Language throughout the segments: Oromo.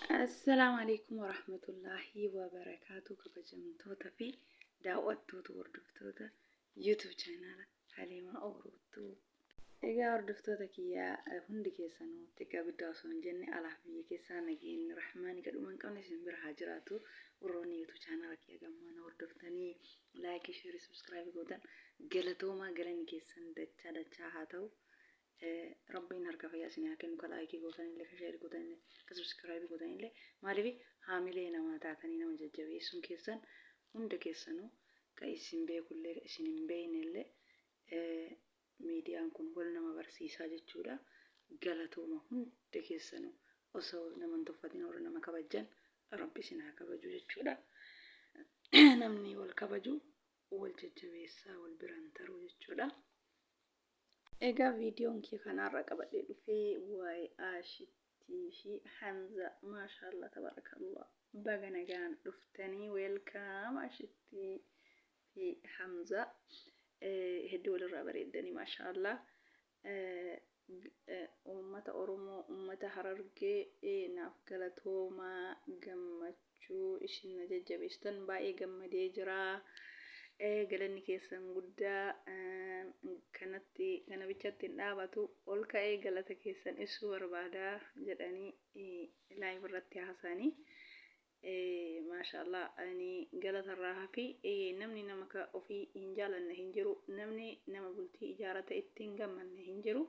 Assalaamu alaikum warahmatullaahi wabarakaatu, kabajamtoota fi daawwattoota, hordoftoota YouTube channel Haliimaa Oruuttuu. Egaa hordoftoota kiyyaa hundi keessanuu, xiqqaa guddaa osoo hin jenne, alaaf biyya keessaa nageenyi rahmaani gadhuma hin qabne isin bira haa jiraatu. Warroonni YouTube channel kiyya gammaana hordoftanii like, share, subscribe gootan galatoomaa, galanni keessan dachaa dachaa haa ta'u. Rabbiin harka fayyaa isin haa kennu. Ka like gootanillee, ka share gootanillee, ka subscribe gootanillee, maaliif haamilee namaa taatanii nama jajjabeessuun keessan hunda keessanuu, ka isin beekullee ka isin hin beeknellee, miidiyaan kun wal nama barsiisaa jechuudha. Galatooma hunda keessanuu, osoo nama hin tuffatin warra nama kabajjan Rabbi isin haa kabaju jechuudha. Namni wal kabaju wal jajjabeessaa, wal biraan taruu jechuudha. Egaa viidiyoon kee kanarra qabadhee dhufee waa'ee Aashittii fi Hamza. Maashaallah, tabarakallah, baga nagaan dhuftanii. Welcome Aashittii fi Hamza, hedduu walirraa bareeddanii, maashaallah. Uummata Oromoo, uummata Harargee, naaf galatoomaa, gammachuu isin na jajjabeessitan baay'ee gammadee jira. Galanni keessan guddaa kanatti kana bichatti hin dhaabatu, ol ka'ee galata keessan ibsuu barbaada jedhanii live irratti haasa'anii. Maashaallah, ani galatarraa hafi, namni nama ka ofii hin jaalanne hin jiru, namni nama bultii ijaarate itti hin gammanne hin jiru.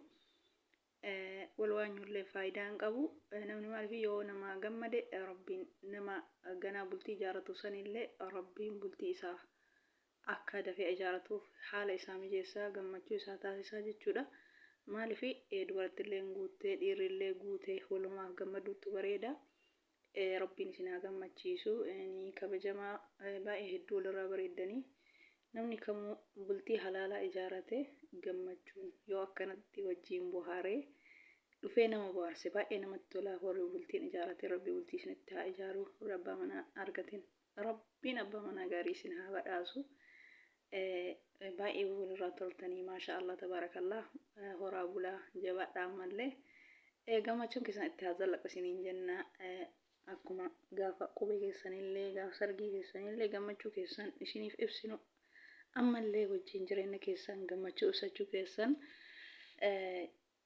Wal waanyullee faayidaa hin qabu. Namni maaliif yoo nama gammade, Rabbiin nama ganaa bultii ijaaratu sanillee Rabbiin bultii isaa akka dafee ijaaratuuf haala isaa mijeessaa, gammachuu isaa taasisaa jechuudha. Maaliif dubartillee guuttee dhiirrillee guutee walumaaf gammaduutu bareeda. Rabbiin isin haa gammachiisu. Ni kabajamaa, baay'ee hedduu walirraa bareeddanii. Namni kamuu bultii halaalaa ijaarate gammachuun yoo akkanatti wajjiin bohaaree dhufee nama bohaarse baay'ee namatti tola. Warri bultiin ijaarate Rabbi bultii isinitti haa ijaaru. Warri abbaa manaa argatin Rabbiin abbaa manaa gaarii isin haa badhaasu. Baay'ee walirraa toltanii, maasha Allah, tabaarakallah, horaa bulaa, jabaadhaa. Ammallee gammachuun keessan itti haa zallaqu isiniin jenna. Akkuma gaafa qubee keessanillee, gaafa sargii keessanillee gammachuu keessan isiniif ibsinu, ammallee wajjin jireenya keessan gammachuu ibsachuu keessan,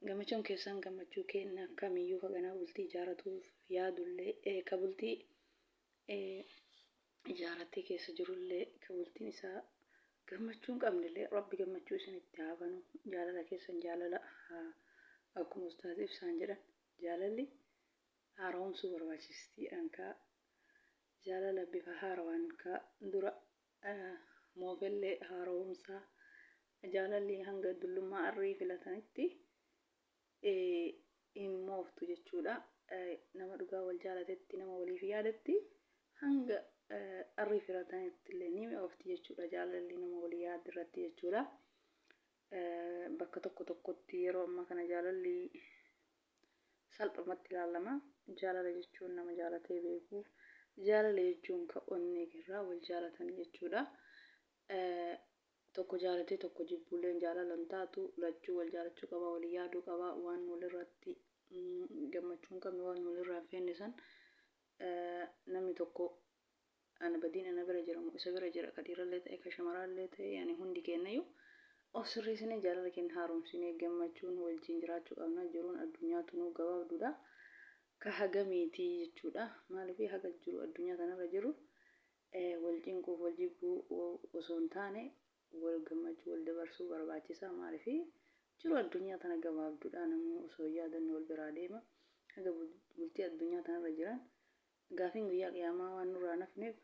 gammachuun keessan gammachuu kenna. Kamiyyuu ka ganaa bultii ijaaratuuf yaadullee, ka bultii ijaaratee keessa jirullee, ka bultiin isaa gammachuu hin qabnellee, Rabbi gammachuu isinitti haa banu. Jaalala keessan jaalala, akkuma ustaaz ibsaan jedhan, jaalalli haaromsuu barbaachisti jedhan. Kaa jaalala bifa haarawaan ka dura moofellee haaromsaa. Jaalalli hanga dullummaa arrii filatanitti hin mooftu jechuudha. Nama dhugaa wal jaalatetti, nama waliif yaadetti hanga arrii filatanitti illee ni mi'oofti jechuudha. Jaalalli nama walii yaadu irratti jechuudha. Bakka tokko tokkotti yeroo ammaa kana jaalalli salphumatti ilaalama. Jaalala jechuun nama jaalatee beeku. Jaalala jechuun ka onnee irraa wal jaalatanii jechuudha. Tokko jaalatee tokko jibbuulleen jaalala hin taatu. Lachuu wal jaalachuu qaba, walii yaaduu qaba. Waan walirratti gammachuu hin qabne, waan walirraa hin feenne san, namni tokko ana badiin ana bira jira moo isa bira jira, ka dhiirallee ta'e ka shamaraallee ta'e, yani hundi keenyayyuu of sirreessinee jaalala keenya haaromsinee gammachuun wajjin jiraachuu qabna. Jiruun addunyaa tunuu gabaabduudha. Ka hagamiitii jechuudha. Maaliif haga jiru addunyaa kanarra jiru wal cinquuf wal jibbuu osoo hin taane wal gammachuu wal dabarsuu barbaachisa. Maaliif jiru addunyaa tana gabaabduudha. Namni osoo hin yaadanne wal biraa deema. Haga bultii addunyaa tanarra jiran gaafiin guyyaa qiyaamaa waan nurraa nafneef,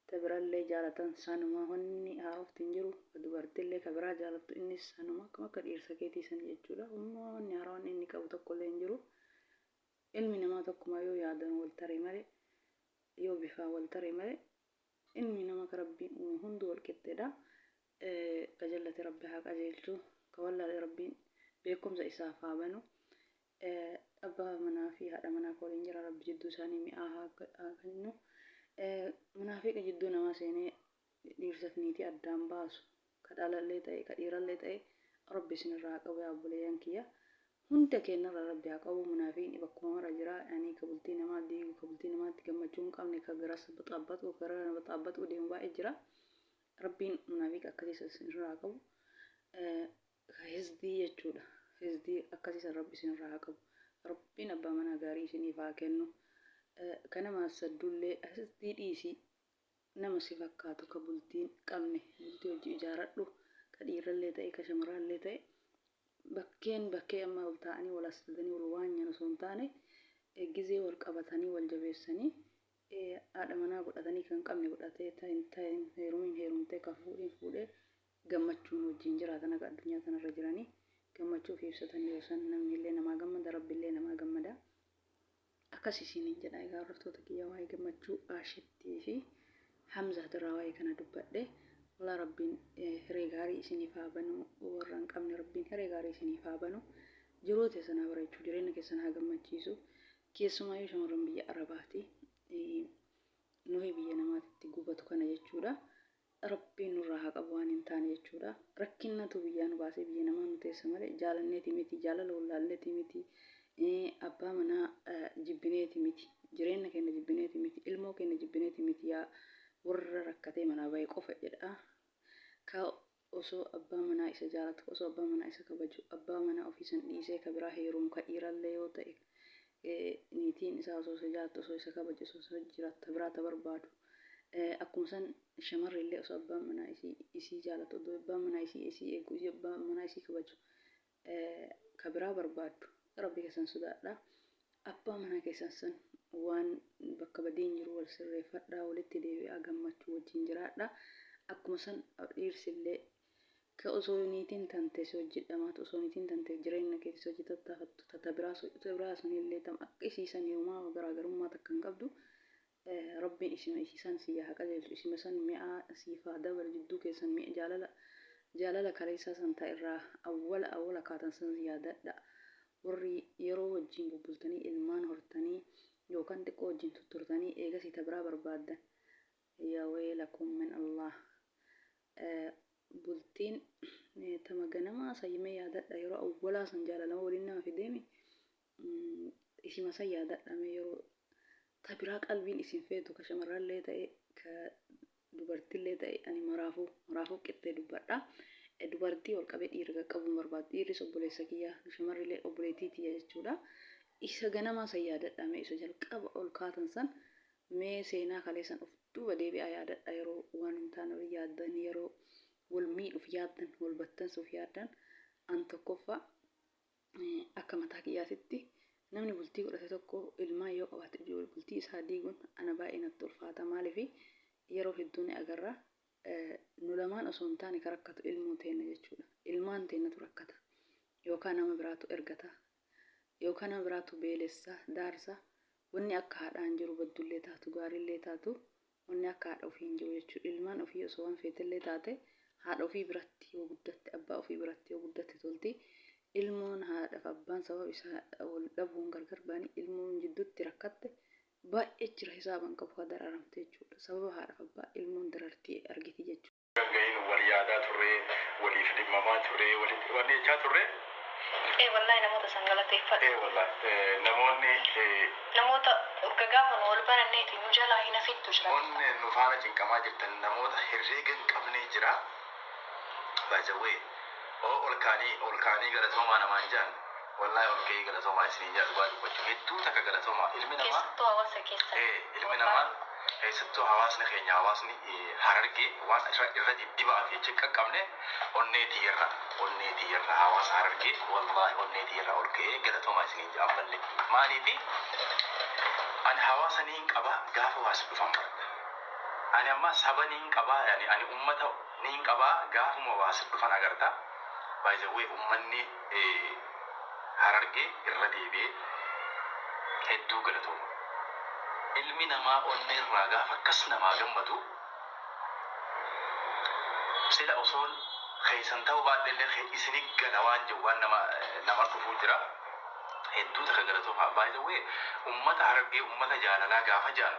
ta birallee jaalatan sanuma, wanni haarofti hin jiru. Ka dubartillee ka biraa jaalattu innis sanuma, akkuma akka dhiirsa keetii san jechuudha. Wanni haaraan inni qabu tokkollee hin jiru. Ilmi namaa tokkuma yoo yaadan wal tare malee, yoo bifaan wal tare malee, ilmi nama ka Rabbiin uume hunduu wal qixxeedha. Ka jallate Rabbi haa qajeelchu, ka wallaale Rabbiin beekumsa isaaf haa banu. Abbaa manaa fi haadha manaa ka waliin jira Rabbi jidduu isaanii mi'aa haa kennu. Munaafiqa jidduu namaa seenee dhiirsaaf niitii addaan baasu, ka dhalallee ta'e ka dhiirallee ta'e, Rabbi isinirraa haa qabu. Yaa obboleeyyan kiyya. Hunda keennarraa Rabbi haa qabu. Munaafiqni bakkuma mara jira. Yani ka bultii namaa diigu, ka bultii namaatti gammachuu hin qabne, ka garas baxaabbatu, ka gara baxaabbatu deemu baay'ee jira. Rabbiin munaafiqa akkasii san isinirraa haa qabu. Ka hisdii jechuudha. Hisdii akkasii san Rabbi isinirraa haa qabu. Rabbiin abbaa manaa gaarii isiniif haa kennu. Ka nama hassaddullee hisdii dhiisii nama si fakkaatu ka bultii hin qabne bultii hojii ijaaradhu ka dhiirallee ta'e ka shamarraallee ta'e bakkeen bakkee amma ol taa'anii wal hassadanii wal waanyan osoo hin taane gizee wal qabatanii wal jabeessanii haadha manaa godhatanii kan qabne godhatee ta hin heerumin heerumtee ka fuudhin fuudhee gammachuun wajjiin jiraatan akka addunyaa tanarra jiranii gammachuu ofii ibsatanii yoo san namnillee namaa gammada rabbillee namaa gammada. Akkas isiniin jedha egaa hordoftoota kiyya waa'ee gammachuu Aashettii fi Hamzaatirraa waa'ee kana dubbadhe. Walaa rabbiin hiree gaarii isiniif haa banu warra hin qabne rabbiin hiree gaarii isiniif haa banu. Jiruu teessan haa bareechu jireenya keessan haa gammachiisu. Keessumaayyuu shamarran biyya Arabaati. Nuhi biyya namaatitti gubatu kana jechuudha. Rabbiin nurraa haa qabu waan hin taane jechuudha. Rakkinnatu biyyaa nu baasee biyya namaa nu teessa malee jaalanneeti miti, jaalala wallaalleeti miti, abbaa manaa jibbineeti miti, jireenya keenya jibbineeti miti, ilmoo keenya jibbineeti miti yaa warra rakkatee manaa bahe qofa jedha. Ka osoo abbaa manaa isa jaalatu, osoo abbaa manaa isa kabaju, abbaa manaa ofii san dhiisee ka biraa heerumu ka dhiirallee yoo ta'e niitiin isaa osoo isa jaalattu, osoo isa kabaju, osoo isa jiraattu ta biraa ta barbaadu. Akkuma san shamarri illee osoo abbaan manaa isii isii jaalatu, osoo abbaan manaa isii isii eegu, isii abbaan manaa isii kabaju ka biraa barbaaddu. Rabbi keessan sodaadha. Abbaa manaa keessan san waan bakka badiin jiru wal sirreeffadhaa, walitti deebi'aa, gammachuu wajjin jiraadha. Akkuma san dhiirsi illee ka osoo niitiin tante si hojii dhamaatu, osoo niitiin tante jireenya keetii si hojii tattaafattu, ta ta biraa ta biraa sunillee tam akka isii san yoomaa garaagarummaa takka hin qabdu. Rabbiin isima isii san sii haa qajeelchu, isima san mi'aa siif haa dabalu, jidduu keessan mi'a jaalala jaalala kaleessaa san ta irraa awwala awwala kaatan san yaadadha. Warri yeroo wajjiin bubbultanii ilmaan hortanii yookaan xiqqoo wajjiin tutturtanii eegasii ta biraa barbaaddan yaa weelakum min Allah. Bultiin tama ganamaa san mee yaadadha yeroo awwalaa san jaalalama waliin nama fideemi isima san yaadadha mee yeroo ta biraa qalbiin isin feetu ka shamarrallee ta'e ka dubartillee ta'e ani maraafuu maraafuu qixxee dubbadha. Dubartii ol qabee dhiira qaqqabuu hin barbaadu. Dhiirris obboleessa kiyya shamarrillee obboleettii tiyya jechuudha. Isa ganamaa san yaadadha mee isa jalqaba ol kaatan san mee seenaa kalee san of duuba deebi'aa yaadadha yeroo waan hin taane wal yaaddan yeroo wal miidhuuf yaaddan wal battansuuf yaaddan an tokkoffaa akka mataa kiyyaatitti namni bultii godhate tokko ilmaan yoo qabaate bultii isaa diiguun ana baay'ee natti ulfaata. Maaliif yeroo hedduu ni agarra nu lamaan osoo hin taane ka rakkatu ilmoo teenna jechuudha. Ilmaan teennatu rakkata. Yookaan nama biraatu ergata. Yookaan nama biraatu beelessa, daarsa. Wanni akka haadhaa hin jiru baddullee taatu gaariillee taatu wanni akka haadha ofii hin jiru jechuudha. Ilmaan ofii osoo waan feetellee taate haadha ofii biratti yoo guddatte abbaa ofii biratti yoo guddatte tolti. Ilmoon haadhaaf abbaan sababa isaa wal dhabuun gargar ba'anii ilmoon jidduutti rakkatte baay'ee jira hisaaba hin qabu ka dararamte jechuudha. Sababa haadhaaf abbaa ilmoon darartii argiti jechuudha. Gahin wal yaadaa turre, waliif dhimmamaa turre, walitti wanni jechaa turre. Ee wallahi namoota san galateeffadhu. Ee wallahi namoonni. Namoota urga gaafa nu wal baranneeti nu jalaa hin hafittu jira. Namoonni nu faana cinqamaa jirtan namoota herreega hin qabne jira. By the way, oo ol kaanii ol kaanii galatoomaa namaan jaan wallahi ol ka'ee galatoomaa isiniin jaa dhugaa dubbachuu hedduu takka galatoomaa ilmi namaa. Keessattuu hawaasa keessan. Ee ilmi namaa Keessattuu hawaasni keenya hawaasni Harargee waan irra diddibaa fi achi hin qaqqabne onnee tiyyarra onnee tiyyarra hawaasa Harargee wallaahi onnee tiyyarra ol ka'ee galatoomaa isiniin jedha ammallee maaliifi ani hawaasa niin qaba gaafa waa si dhufan barta ani amma saba niin qaba yani ani ummata niin qaba gaafuma waa si dhufan agarta by the way ummanni Harargee irra deebi'ee hedduu galatooma. Ilmi namaa onneerraa gaafa akkas namaa gammadu sila osoon keessan ta'uu baadhellee kee isini gala waan jedhu waan nama nama dhufuu jira. Hedduu takka galatoomaa. By the way ummata Harargee ummata jaalalaa gaafa jedhan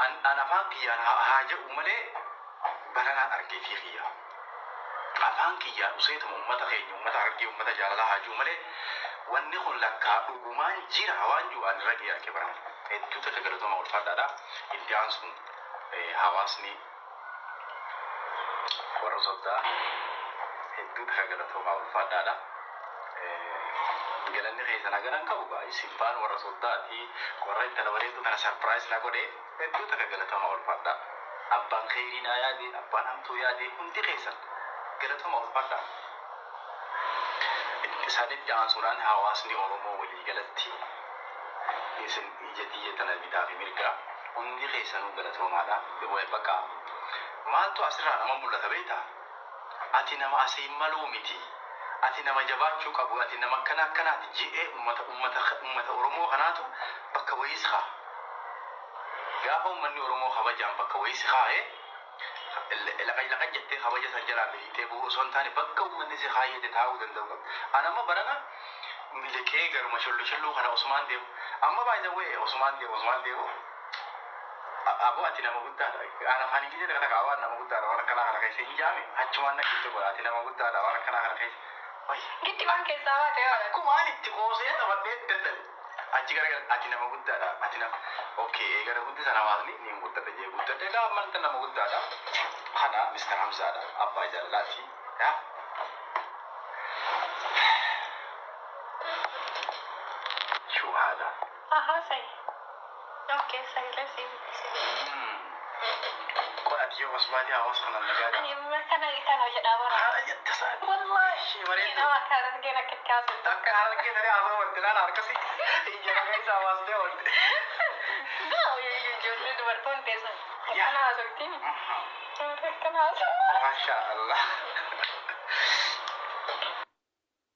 an an afaan kiyyaan haa haa jedhu malee baranaan argee fi kiyya. Afaan kiyyaan useetuma uummata keenya, uummata Harargee, uummata jaalalaa haajuu malee, wanni kun lakkaa dhugumaan jira waan jiru ani irra ga'ee argee barama. Hedduu takka galatooma, ulfaadhaadha. Itti aansuun hawaasni warra soddaa hedduu takka galatooma, ulfaadhaadha. Galanni keessan haganan qabu gaa isin faan warra soddaati, warra intala bareedduu kana surprise na godhe, hedduu takka galatooma, ulfaadhaa. Abbaan kheyrii naa yaade, abbaan hamtuu yaade, hundi keessan galatooma, ulfaadhaa. Isaanitti aansuudhaan hawaasni Oromoo waliigalatti isin ija xiyya tana bitaa fi mirgaa hundi keessanuu galatoomaadha. Bakka maaltu asirraa nama mul'ata beektaa? Ati nama asiin maluu miti. Ati nama jabaachuu qabu. Ati nama akkana akkanaati je'ee uummata Oromoo kanaatu bakka wayiis kaa. Gaafa uummanni Oromoo kabajaan bakka wayiis kaa'ee, laqa laqa jettee kabaja san jalaa miliitee bu'uu osoo hin taane, bakka uummanni si kaayyate taa'uu danda'u qabda. Ani amma barana miliqee garuma shullu shulluu kana osumaan deemu. Amma baay'ee osumaan deemu, osumaan deemu. Aboo, ati nama guddaadha. Ana afaan Ingilizii takka takka waan nama guddaadha waan akkanaa kana keessa hin jaame, achumaan na gitti godha, ati nama guddaadha waan akkanaa kana keessa. Wayi. Gitti waan keessaa baate waan. Akkumaan itti qoosee taphadhee dadhabe. Achi gara ati nama guddaadha. Ati nama, okay, gara guddisan hawaasni ni guddadha jee guddadhe egaa ammanta nama guddaadha. Kana Mr. Hamzaadha, abbaa jaalalaati. Yaa. Shuhaada. Ahaa, sahi. Okay, sagalee si. Qodhati yoo basmaatii hawaasa kanaan nagaadha. Ani amma kana kana jedhaa bara. Haala jette isaa. Wallaahi bareedu. Nama kan argeen akka itti haasoftu. Akka harkee daree haasawaa walitti naan harkasi ija nagaa isaa hawaasnee oolte. Ijoollee dubartoonni teessan. Akkana haasoftiin. Akkana haasoftu. Masha Allah.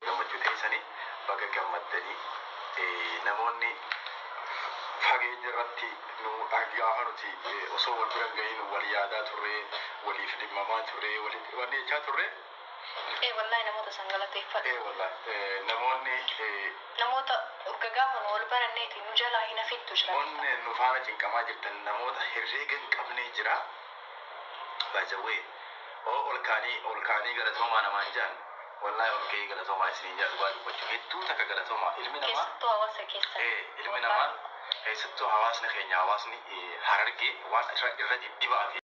Gammachuu teessanii baga gammaddanii, namoonni fageenya irratti nu gaafa nuti osoo wal bira hin gahin wal yaadaa turre, waliif dhimmamaa turre, walitti wanni jechaa turre. Ee wallahi, namoota san galateeffadhu. Ee wallahi, namoonni Namoota urga gaafa nu wal baranneeti nu jalaa hin hafittu jira. Onneen nu faana cinqamaa jirtan, namoota herreega hin qabne jira. Baajawwee oo ol kaanii galatoomaa namaan jaan, wallahi ol ka'ee galatoomaa isiniin jaa, dhugaa dubbachuu hedduu takka galatoomaa ilmi namaa. Keessattuu hawaasa keessa. Ee, ilmi namaa, keessattuu hawaasni keenya, hawaasni Harargee waan irra diddibaa fi